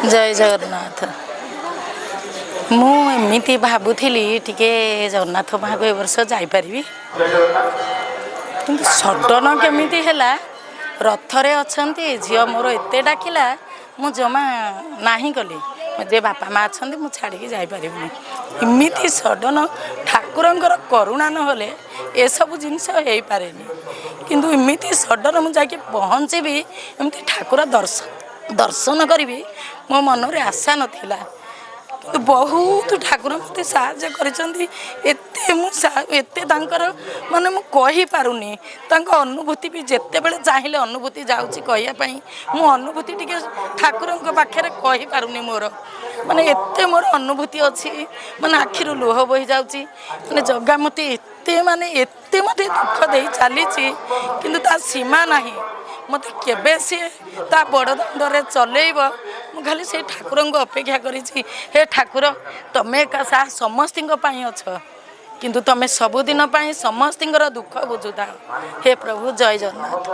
ଜୟ ଜଗନ୍ନାଥ। ମୁଁ ଏମିତି ଭାବୁଥିଲି ଟିକେ ଜଗନ୍ନାଥ ପାଖକୁ ଏ ବର୍ଷ ଯାଇପାରିବି, କିନ୍ତୁ ସଡ଼ନ କେମିତି ହେଲା। ରଥରେ ଅଛନ୍ତି, ଝିଅ ମୋର ଏତେ ଡାକିଲା, ମୁଁ ଜମା ନାହିଁ କଲି ଯେ ବାପା ମା ଅଛନ୍ତି, ମୁଁ ଛାଡ଼ିକି ଯାଇପାରିବିନି। ଏମିତି ସଡ଼ନ ଠାକୁରଙ୍କର କରୁଣା ନହେଲେ ଏସବୁ ଜିନିଷ ହେଇପାରେନି। କିନ୍ତୁ ଏମିତି ସଡ଼ନ ମୁଁ ଯାଇକି ପହଞ୍ଚିବି, ଏମିତି ଠାକୁର ଦର୍ଶନ କରିବି, ମୋ ମନରେ ଆଶା ନଥିଲା। କିନ୍ତୁ ବହୁତ ଠାକୁର ମୋତେ ସାହାଯ୍ୟ କରିଛନ୍ତି। ଏତେ ମୁଁ ଏତେ ତାଙ୍କର ମାନେ ମୁଁ କହିପାରୁନି ତାଙ୍କ ଅନୁଭୂତି ବି। ଯେତେବେଳେ ଚାହିଁଲେ ଅନୁଭୂତି ଯାଉଛି କହିବା ପାଇଁ, ମୁଁ ଅନୁଭୂତି ଟିକେ ଠାକୁରଙ୍କ ପାଖରେ କହିପାରୁନି। ମୋର ମାନେ ଏତେ ମୋର ଅନୁଭୂତି ଅଛି, ମାନେ ଆଖିରୁ ଲୁହ ବୋହି ଯାଉଛି। ମାନେ ଜଗା ମୋତେ ଏତେ, ମାନେ ଏତେ ମୋତେ ଦୁଃଖ ଦେଇ ଚାଲିଛି, କିନ୍ତୁ ତା ସୀମା ନାହିଁ। ମୋତେ କେବେ ସିଏ ତା ବଡ଼ ଦାଣ୍ଡରେ ଚଲେଇବ, ମୁଁ ଖାଲି ସେଇ ଠାକୁରଙ୍କୁ ଅପେକ୍ଷା କରିଛି। ହେ ଠାକୁର, ତମେ ଏକା ସାହା ସମସ୍ତଙ୍କ ପାଇଁ ଅଛ, କିନ୍ତୁ ତମେ ସବୁଦିନ ପାଇଁ ସମସ୍ତଙ୍କର ଦୁଃଖ ବୁଝୁଥାଅ। ହେ ପ୍ରଭୁ, ଜୟ ଜଗନ୍ନାଥ।